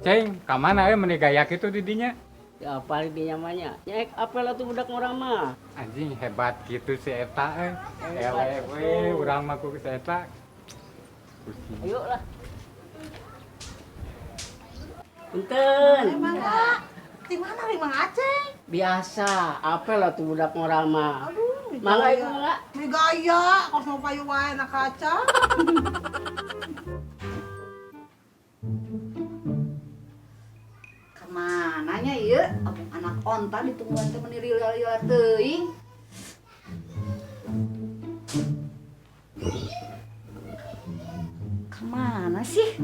Ceng, ka mana euy meni gaya kitu di dinya? Ya apa di nyamanya? Nya apel atuh budak ngora mah. Anjing hebat gitu si eta euy. Hebat. Eleh we urang mah ku si eta. Pusing. Ayo lah. Punten. Mangga. Di mana nih Mang Aceng? Biasa, apel atuh budak ngora mah. Aduh, Mangga ieu mangga. Ini gaya, kos mau payu wae na kaca. Kemana nya ieu? Abang anak onta ditungguan teh meuni lila-lila teuing. Kemana sih?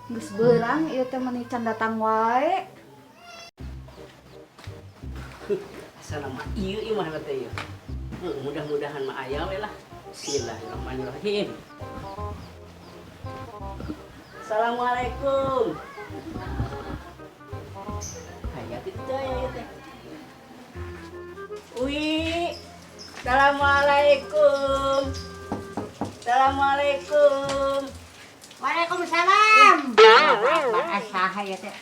Geus beurang ieu teh meuni can datang wae. Asal mah ieu ieu mah teh ieu. Mudah-mudahan mah aya we lah. Bismillahirrahmanirrahim. Assalamualaikum. Aya kitu teh aya teh. Ui. Assalamualaikum. Assalamualaikum. Waalaikumsalam. Saha ya teh?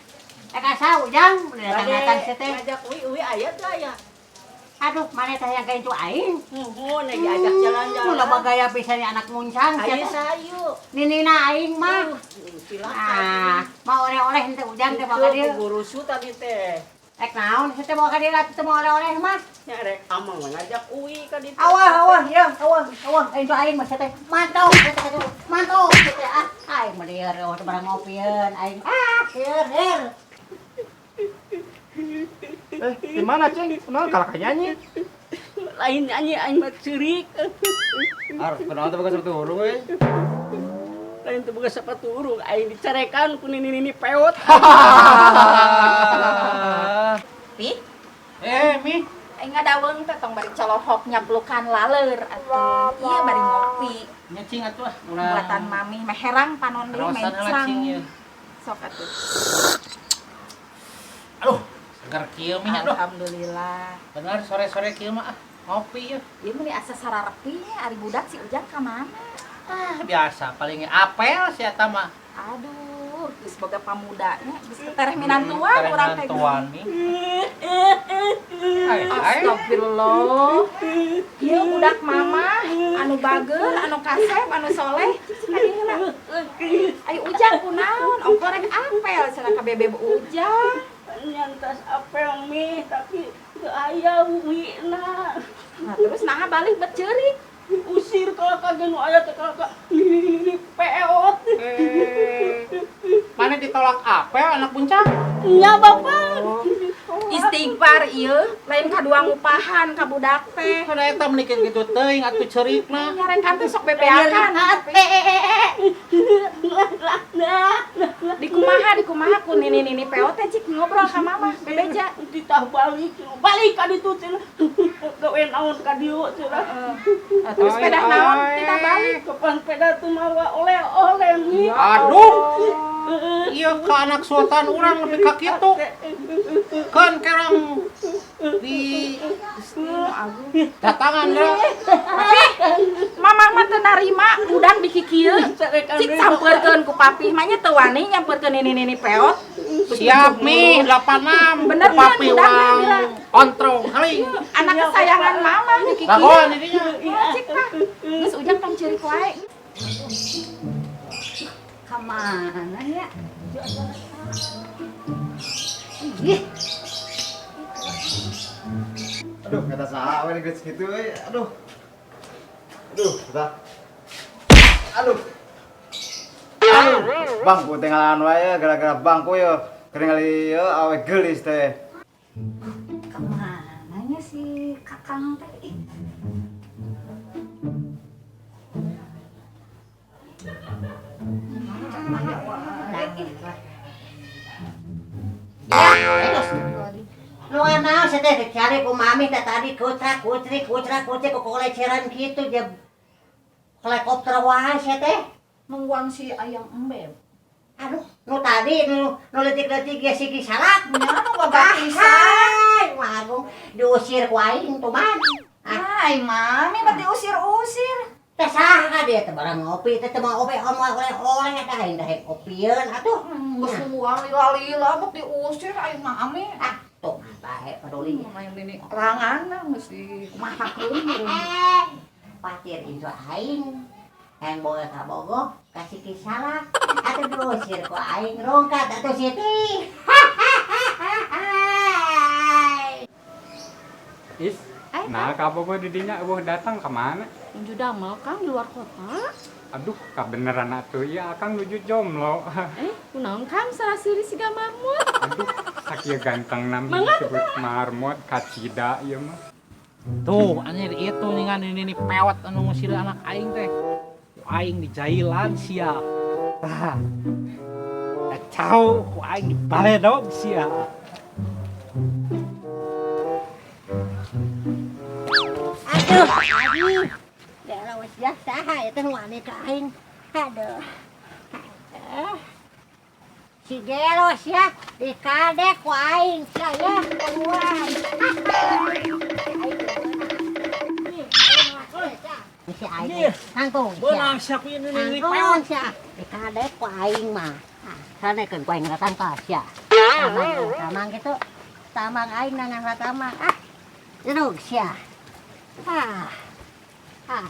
Eh ka Ujang, udah datang-datang sih teh. Ngajak Ui, Ui aya teh aya. Aduh, mana teh yang kayak itu aing? Muhun lagi ajak jalan-jalan. Loba gaya pisan anak muncang sia Ayo teh. sayu. Ninina aing mah. Silakan. Ah, mau oleh-oleh henteu Ujang teh bawa ka dieu. Gurusu tadi teh. Rek naon sih teh bawa ka dieu atuh teh mau oleh-oleh mah. Nya rek amang ngajak Ui ka ditu. Awah, awah, ya, awah, awah, aing tuh aing mah sia teh. Mantau, sia teh atuh. Mantau sia teh ah. Aing mah lieur eueuh teh barang ngopieun aing. Ah, lieur, lieur. Eh, di mana, Ceng? Kenal kalah nyanyi. Lain nyanyi aing mah ceurik. Ar, kenal teh boga sepatu hurung euy. Lain teu boga sepatu hurung, aing dicarekan ku nini-nini peot. Pi, Eh, Mi. aing ngadaweung teh tong bari colohok nyaplukan laleur atuh. Ieu bari ngopi. Nya cing atuh ah, urang. Buatan mami meh herang panon deui Raosan heula mencang. cing ieu. Sok atuh. Aduh, seger kieu Mi aduh. Alhamdulillah. Bener sore-sore kieu mah ah, ngopi ya. Ieu meni asa sararepi nya ari budak si Ujang ka mana? Ah, biasa paling apel si eta mah. Aduh, geus boga pamudanya, geus tereh minantuan Tereh urang teh. minantuan mi. Ai, ai. Astagfirullah. Ieu budak mama anu bageur, anu kasep, anu soleh. Cicing ka dieu heula. Ayo Ujang kunaon? Ongko rek apel cenah ka bebeb Ujang. Nyantas apel Mi, tapi teu aya Ui-na. Nah, terus naha balik bet ceurik. Usir kalau kagak nu aya teh kalau nini peot. Eh, mana ditolak apel anak buncang? Nya bapak. Istighfar ieu, lain kadua ngupahan ka budak teh. Kada eta meni kitu teuing atuh ceurikna. Nyarekan teh sok bebeakan. Dikumaha dikumaha ku nini-nini peot teh cik ngobrol ka mama bebeja. Ditah balik, balik ka ditu cenah. Gawe naon ka dieu cenah. Nah, terus Ai, pedah naon ai. kita balik. Kapan peda teu mawa oleh-oleh Mi. Aduh. Iya ka anak sultan urang lebih ka kitu. Keun kerang di datangan lah. Mama mah teu narima budak dikikieu. Cik sampeurkeun ku papih mah nya teu wani nyamperkeun nini-nini peot. Siap Mi 86. Bener kan, Papi budak urang mah, ontrong haling. Anak kesayangan mama dikikieu. Lagon ininya. Cik mah. Geus Ujang tong ceurik wae. Kemana ya? Ih, Aduh, kata saha we geus kitu euy. Aduh. Aduh, kata. Aduh. Aduh, bangku teh ngalaan wae gara-gara bangku ye. Keringgali ye awe geulis teh. Kemana nya si Kakang teh? Ih. Aya wae. Nu naon sia teh dicari ku mami teh tadi kucrak kucrik kucrak kucrik ku koleceran kitu je helikopter wae sia teh. Nungguan si ayang embeb. Aduh, nu tadi nu nu leutik-leutik ge siki salak. Nya nu boga pisan. Hai, mah agung diusir ku aing tuman. Ah, Ai mami mah diusir-usir. Teh saha dia teh barang ngopi teh teu mau ngopi omong oleh-oleh teh aing daek kopieun atuh. Geus nungguan lila-lila bok diusir ai mami. Ah, tuh bae peduli. Main ini rangan geus dikumahakeun. Patir itu aing. Yang boga kabogoh kasih kisalak atuh diusir ku aing rongkat atuh Siti. Is, nah kabogoh didinya eueuh datang kemana? Nuju damel Kang di luar kota. Aduh, kabeneran atuh ieu akang nuju jomblo. Kunaon Kang saraseuri siga marmut? Aduh, sakieu ganteng nami disebut marmot kacida ieu mah. Tuh, anjir itu ningan ini nih pewat anu ngusir anak aing teh. Ku aing dijailan sia. Tah. Kacau ku aing dibaledog sia. Aduh, aduh. Dalah wis ya saha eta nu aneh ka aing. Aduh. Aduh. Si Gelos ya dikadek ku aing sia ya keluar. Si aing nangtung. Beunang sia ku ieu nini pewat. Nangtung sia dikadek ku aing mah. Sanekeun ku aing ratangkas sia. Tamang tamang gitu. Tamang aing nangan ratamang. Ah. Jeruk sia. Ah. Ah.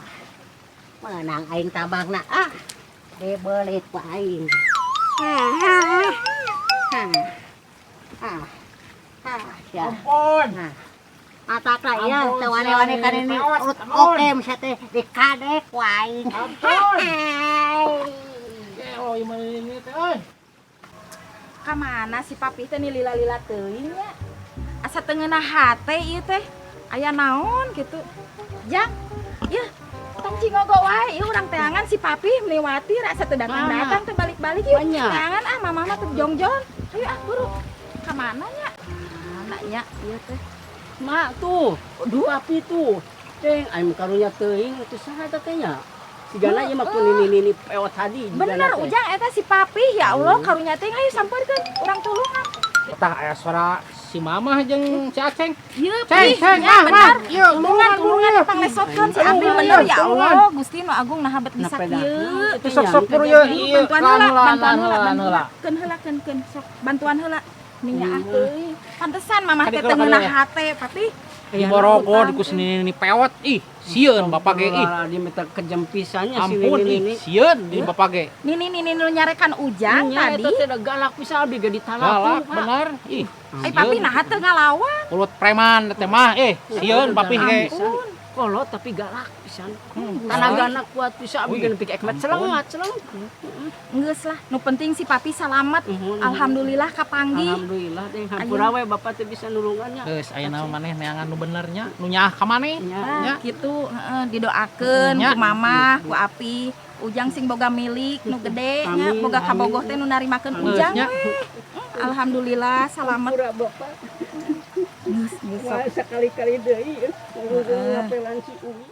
Menang aing tabangna. Ah. Dibelit ku aing. Ah. Ah. Ah. Ah, sia. Ampun. Nah. Mataklah ya, Ampun, teu wane-wane sia, kan ini pewat, urut ampun. oke misalnya teh dikadek ku aing. Ampun. Gelo ieu mah nini teh euy. Ka mana si papi teh nih lila-lila teuing nya? Asa teu ngeunah hate ieu teh. Aya naon kitu. Jang, ieu tong cingogo wae ieu urang teangan si papi meliwati asa teu datang-datang teu balik-balik ieu. Banyak. Teangan ah mamah mah teu jongjon. Ayo ah buru. Ka mana nya? Mana nya ieu teh? Mak tuh, aduh api tuh. Ceng, aing karunya teuing atuh saha eta teh nya? Sigana ieu mah ku nini-nini pewat tadi. Bener Ujang eta si papi ya Allah karunya teuing ayo sampeurkeun urang tulungan. Tah aya suara si mamah jeung si Aceng. Ieu Ceng, pi, ceng, nya ah, bener. mah. Ieu Tulungan tulungan panglesotkeun si Abi bener ya Allah Gusti nu agung naha bet bisa kieu. Sok-sok buru ieu ieu Bantuan heula, lan bantuan heula, heula bantuan heula. Keun heula keun keun sok bantuan heula. Minyak ah teuing. Pantesan mamah teh Kadi teu kalau ngeunah kali ya. hate papi. Di Borogo di ku nini pewat ih sieun bapak ge ih. Dia minta kejam pisannya si Ampun nini ih nini. sieun di bapak ge. Nini nini nu nyarekan Ujang Nya tadi. eta teh da galak pisan abdi ge ditalaku. Galak bener ih. Ai papi naha teu ngalawan. Mulut preman teh mah sieun papi ge. Ampun. Kolot tapi galak pisan. Tanagana kuat pisan abdi Wih, ge nepi ka ekmet celengat celeng. Geus lah, nu penting si papi salamet. Alhamdulillah kapanggih. Alhamdulillah deh hampura we bapak teh bisa nulungannya. Geus aya maneh neangan nu bener nya, nu nyaah ka maneh. Nah, gitu heeh didoakeun Nya. ku mamah, ku api. Ujang sing boga milik nu gede nya, Amin, boga kabogoh teh nu narimakeun Ujang Nya. we. Alhamdulillah salamet. Hampura bapak. Geus geus sok. Wah, sekali-kali deui ngapelan si Uwi.